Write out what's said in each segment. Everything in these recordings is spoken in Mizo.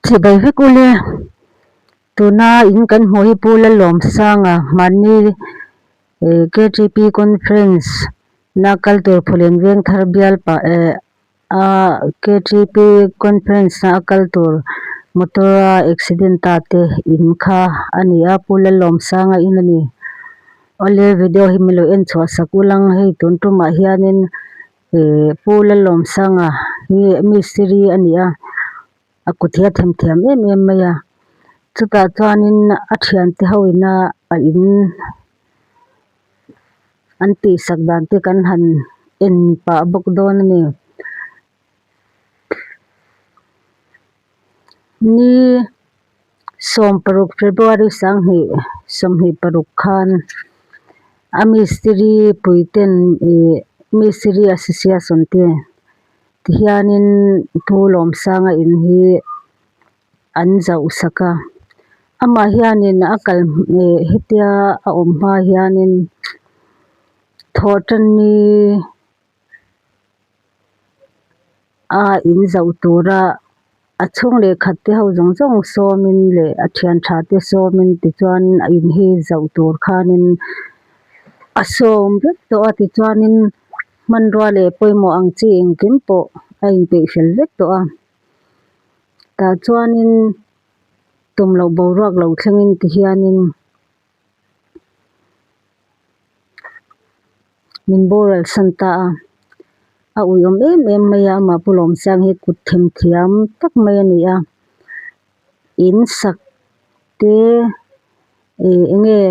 Chibai vek ule, tuna in kan hmuh hi Pu Lalawmsanga hmanni KTP conference na kal tur Phulen Vengthar bial pah eh a KTP conference na a kal tur motor a accident ta te in kha a ni a Pu Lalawmsanga in a ni. Awle video hi min lo en chhuah sak ulang hei tun tumah hianin Ihh Pu Lalawmsanga hi mistiri a ni a, a kut hi a themthiam em em mai a, chutah chuanin a thiante ho ina a in an tihsak dan te kan han en pah bawk dawn a ni. Ni 16 February 2026 khan a mistiri puiten ih mistiri association te tihianin Pu Lawmsanga in hi an zauh sak a amah hianin a kal ih hetia a awm hma hianin thawhtanni. A in zoh tura a chhung leh khat te ho zawng zawng sawmin leh a thian tha te sawmin tichuan a in hi zoh tur khanin a sawm vek tawh a tichuanin hmanrua leh pawimawh ang chi engkim pawh a inpeih fel vek tawh a tah chuanin tum loh boruak lo thlengin tihianin. Min boral san ta a, a uiawm em em mai a amah Pu Lawmsang hi kut themthiam tak mai a ni a, in sak te ih eng nge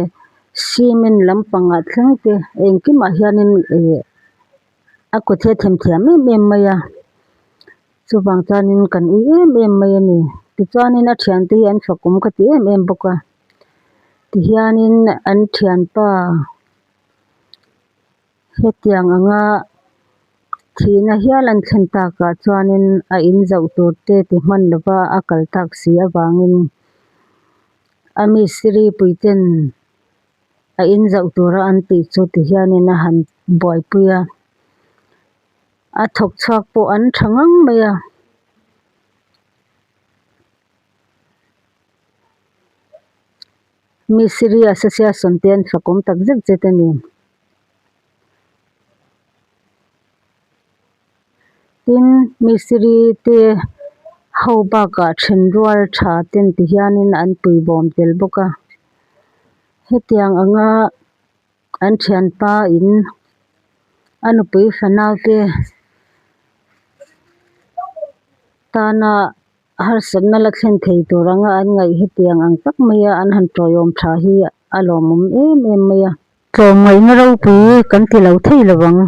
cement lampangah thleng te engkimah hianin ih a kut hi a themthiam em em mai a. Chuvang chuanin kan ui em em mai a ni. Tichuanin a thiante hi an fakawm ka ti em em bawk a. Tihianin an thianpa hetiang anga thihna hial an thlen takah chuanin a in zoh tur te ti hman lova a kal tak si avangin a mistiri puiten a in zoh tura an tih chu tihianin a han buaipui a. A thawk chhuak pawh an tha ngang mai a. Mistiri association te an fakawm tak zet zet a ni. Tin, mistiri te ho bakah thenrual tha ten ti hianin an puibawm tel bawk a. Hetiang anga. An thianpa in a nupui fanau te tana harsatna la thlen thei tur anga an ngaih hetiang ang tak mai a an han tawiawm tha hi a lawmawm em em mai a. Tlawmngaihna ropui kan ti lo thei lo ang.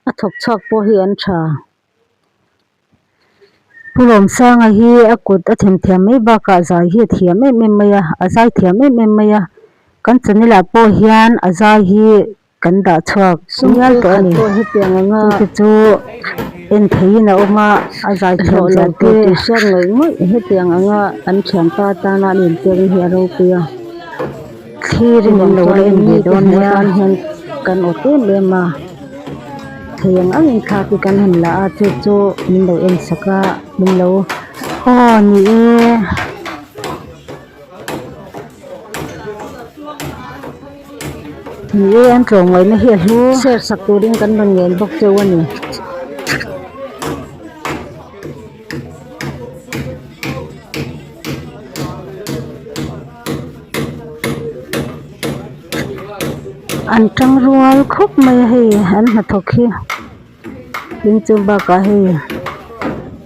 A thawk chhuak pawh hi an tha. Pu Lawmsanga hi a kut a themthiam mai bakah zai hi a thiam em em mai a, a zai thiam em em mai a, kan channel ah pawh hian a zai hi kan dah chhuak mial tawh a ni chute chu en theihin a awm a, a zai thiam zia te hriat ngawih ngawih hetiang anga an thianpa tana an inpekna hi a ropui a. Thlir in an lo la en ve dawn nia kan awt em em a thei ang ang in thla te kan han la a chu chu min lo en sak a min lo aw ni e. Ni e an tlawmngaihna hi a hlu share sak turin kan rawn ngen bawk cheu a ni. An tang rual khawp mai a hei an hnathawk hi tin chu bakah hei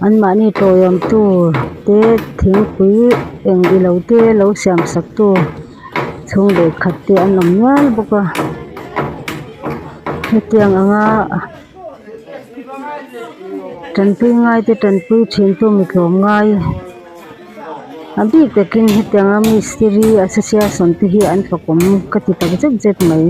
anmahni tawiawm tu te thingpui eng ilo te lo siam sak tu chhung leh khat te an awm nual bawk a hetiang anga tanpui ngai te tanpui thin tu mi tlawm ngai. A bik takin hetianga mistiri association te hi an fakawm ka ti tak zet zet mai.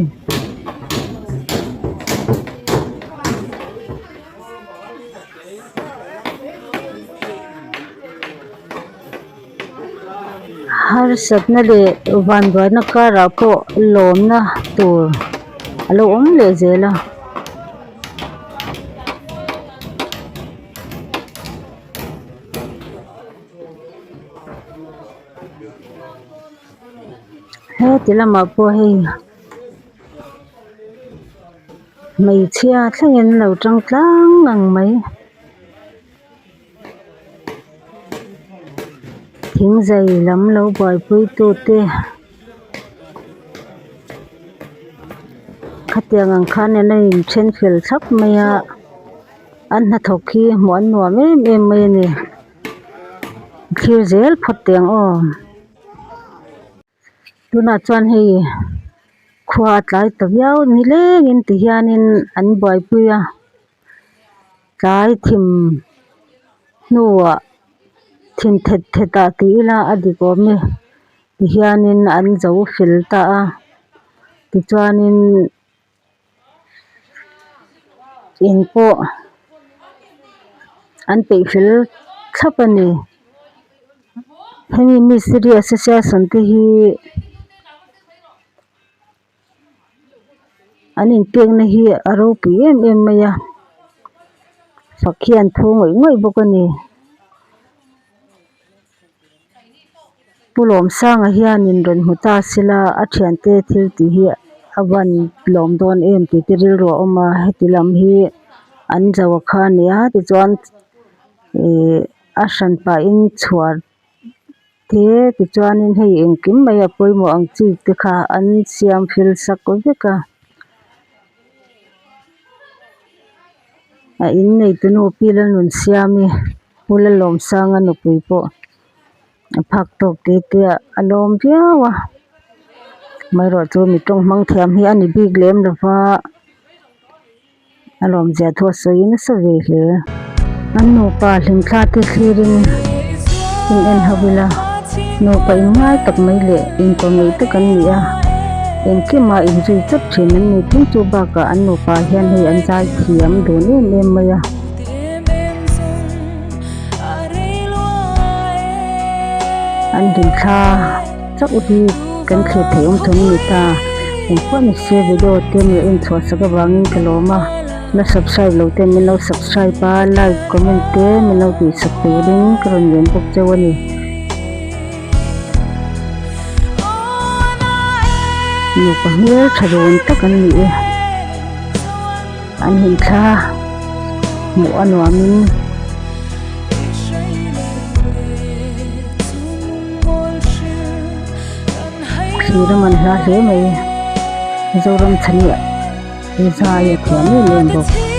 Harsatna leh vanduaina karah pawh lawmna tur a lo awm leh zel a. Heti lamah pawh hei hmeichhia thlengin an lo tang tlang ngang mai. Thingzai lam lo buaipui tute khatiang ang khan an inthen fel thlap mai a an hnathawk hi hmuh an nuam em em mai a ni thlir zel phawt teh ang aw. Tunah chuan hei khua a tlai ta viau nilengin ti hianin an buaipui a tlai thim hnuah thim thet thet ah tih ila a dik awm e ti hianin an zo fel ta a tichuanin. In pawh an peih fel thlap a ni hemi mistiri association te hi an inpekna hi a ropui em em mai a fak hi an phu ngawih ngawih bawk a ni. Pu Lawmsanga hianin rawn hmu ta sela a thiante thil tih hi a van lawm dawn em tih te rilru a awm a heti lam hi an zo a kha a ni a tichuan ihh a hran pahin chhuar te tichuanin hei engkim mai a pawimawh ang chi te kha an siam fel sak vek a. A in neitunu Pi Lalnunsiami Pu Lalawmsanga nupui pawh a phak tawk te te ah a lawm viau a amaherawh chu mi tawng hmang thiam hi a ni bik lem lo va a lawm zia thu a sawi nasa ve hle. An nupa hlimthla te thlirin in en ho ila nupa inngai tak mai leh inkawmngeih tak an ni a engkima inzui chawp thin an ni tin chu bakah an nupa hian hei an zai thiam dun em em mai a. An hlimthla chauh hi kan thlir theih awm thawm a ni ta. Engpawh ni se video te min en chhuah sak avangin ka lawm a, la subscribe lo ten min lo subscribe a, like comment te min lo tih sak turin ka rawn ngen bawk cheu a ni. Nupa hmel tha dawn tak an ni e. An hlimthla hmuh a nuamin thlir a man hla hle mai Zoram chhani zai a thiam em em bawk.